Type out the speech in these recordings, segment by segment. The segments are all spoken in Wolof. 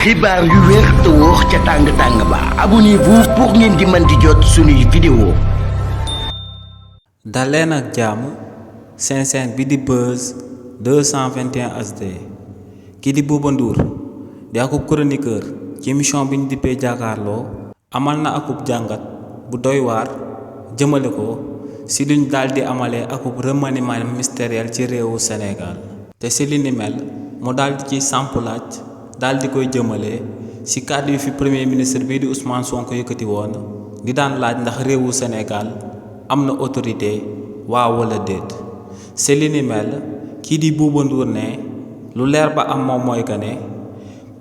xibaar yu wér te wóor ca tàng ba abonnez-vous pour ngeen di mën di jot suñuy vidéo. daleen ak jàmm seen chaîne bi di Buzz 221 HD kii di Bouba Ndour di akub chroniqueur ci émission bi ñu dippee jàkkaarloo amal na akub jàngat bu doy waar jëmale ko si luñ daldi amalee akub remaniement ministériel ci réewu Sénégal te si li ni mel mu daldi ci samp laaj daldi koy jëmale ci kàddu yu fi premier ministre bii di Ousmane Sonko yëkkati woon di daan laaj ndax réewu Sénégal am na autorité waaw wala déet ci li ni mel kii di Bouba Ndour ne lu leer ba am moom mooy que ne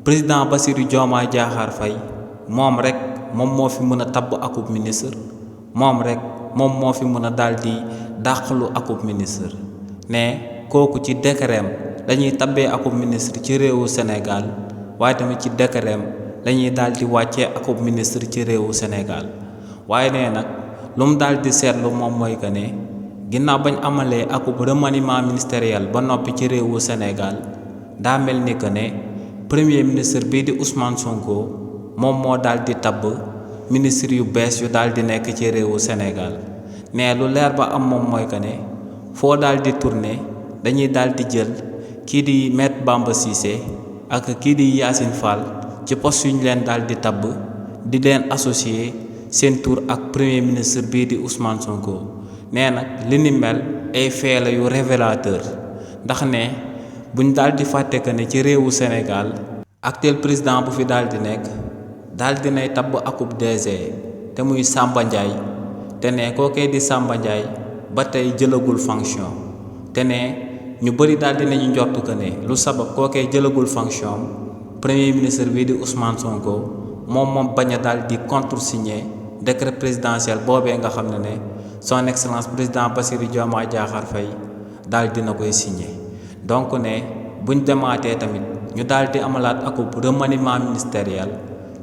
président Bassirou Diomaye Diakhar Faye moom rek moom moo fi mën a tabb akub ministre moom rek moom moo fi mën a daldi dàqalu akub ministre ne kooku ci décret dañuy tabbee akub ministre ci réewu Sénégal waaye tamit ci décret lañuy daldi wàccee akub ministre ci réewu Sénégal waaye nee nag lu mu daldi seetlu moom mooy que ne ginnaaw bañ amalee akub remaniement ministériel ba noppi ci réewu Sénégal daa mel ni que ne premier ministre bii di Ousmane Sonko moom moo daldi tabb ministre yu bees yu daldi nekk ci réewu Sénégal ne lu leer ba am moom mooy que ne foo daldi tourner dañuy daldi jël kii di Maître Bamba Cissé ak kii di Yacine Fall ci poste yu ñu leen daldi tabb di leen associé seen tour ak premier ministre bii di Ousmane Sonko nee nag li ni mel ay fait la yu révélateur ndax ne buñ daldi fàtte que ne ci réewu Sénégal actuel président bu fi daldi nekk daldi nay tabb akub DG te muy Samba Ndiaye te ne kookee di Samba Ndiaye ba tey jëlagul fonction te ne ñu bëri daldi nañu njortu que ne lu sabab kookee jëlagul fonction premier ministre bii di Ousmane Sonko moom bañ a daldi contresigner décret présidentiel boobee nga xam ne son excellence président Bassirou Diomaye Diakhar Faye daldi na koy signer donc ne buñ demaatee tamit ñu daldi amalaat akub remaniement ministériel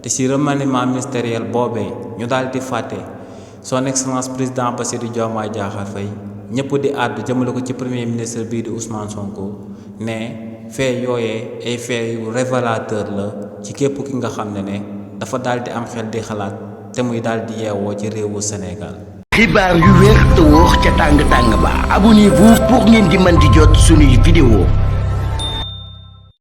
te ci remaniement ministériel boobee ñu daldi fàtte son excellence président Bassirou Diomaye Diakhar Faye ñëpp di àddu jëmale ko ci premier ministre bii di Ousmane Sonko ne fait yooyee ay fait yu révélateur la ci képp ki nga xam ne dafa daldi am xel di xalaat te muy daldi yeewoo ci réewu Sénégal. xibaar yu wér te wóor ca tàng ba abonnez-vous pour ngeen di mën di jot suñuy vidéo.